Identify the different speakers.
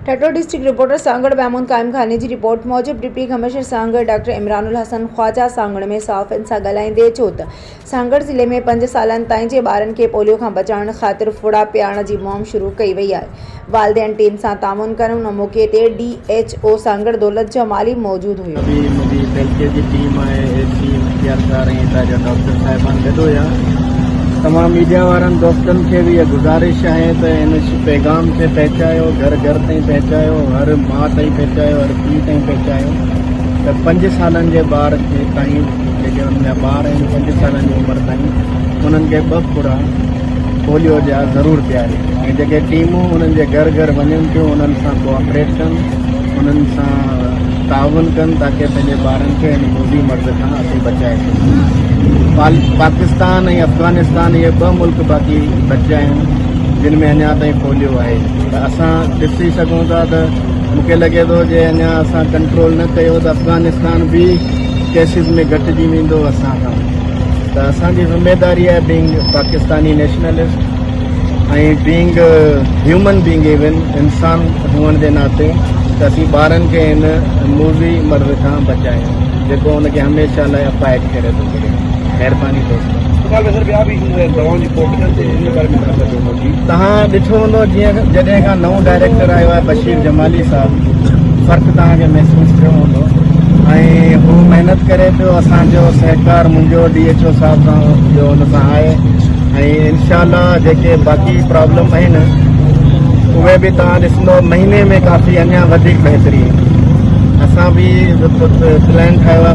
Speaker 1: Thatta district reporter Sanghar Mahmood قائم خاني جي رپورٽ موجب deputy commissioner Sanghar doctor Imran ul Hassan Khawaja Sanghar ۾ صحافين سان ڳالهائيندي چيو ته سانگهڙ ضلعي ۾ پنج سالن تائين جي ٻارن کي پوليو کان بچائڻ خاطر ڦڙا پيارڻ جي مهم شروع ڪئي وئي آهي والدين ٽيم سان تعاون ڪن ان موقعي تي D H O Sanghar Daulat Jamali موجود هيو.
Speaker 2: به منهنجي تعلقي جي ٽيم آهي اي سي مختيار ڪار ۽ هتان جا ڊاڪٽر صاحبان گڏ هيا تمام ميڊيا وارن دوستن کي به اها گذارش آهي ته ان پيغام کي پهچايو گهر گهر تائين پهچايو هر ماء تائين پهچايو هر پيء تائين پهچايو ته پنج سالن جي ٻار کي تائين جيڪي ان جا ٻار آهن پنج سالن جي عمر تائين انهن کي ٻه ڦڙا پوليو جا ضرور پياري ۽ جيڪي ٽيمون انهن جي گهر گهر وڃن ٿيون انهن سان ڪوآپريٽ ڪن انهن سان تعاون ڪن تاڪه پنهنجي ٻارن کي هن موذي مرض کان اسين بچائي سگهون پاڪستان ۽ افغانستان اهي ٻه ملڪ باقي بچيا آهن جن ۾ اڃا تائين پوليو آهي ته اسان ڏسي سگهون ٿا ته مونکي لڳي ٿو جي اڃا اسان ڪنٽرول نه ڪيو ته افغانستان به ڪيسز ۾ گهٽجي ويندو اسان کان ته اسان جي ذميداري آهي being Pakistani nationalist ۽ being human being even انسان هئڻ جي ناتي ته اسين ٻارن کي هن موذي مرض کان بچايون جيڪو ان کي هميشه لاء اپاهج ڪري ٿو ڇڏي مهرباني دوستو.
Speaker 3: اقبال ڀائي سر ٻيا به اشوز آهن دوائن جي کوٽ تي ان باري ۾ توهان ڇا چوندو جي.
Speaker 2: توهان ڏٺو هوندو جيئن جڏهن کان نئون ڊائريڪٽر آيو آهي بشير جمالي صاحب فرق توهان کي محسوس ٿيو هوندو ۽ هو محنت ڪري پيو اسان جو سهڪار منهنجو ڊي ايڇ او صاحب سان جو ان سان آهي ۽ انشاء الله جيڪي باقي پرابلم آهن اهي به توهان ڏسندو مهيني ۾ ڪافي اڃا وڌيڪ بهتري ايندي اسان به پلان ٺاهيو آهي.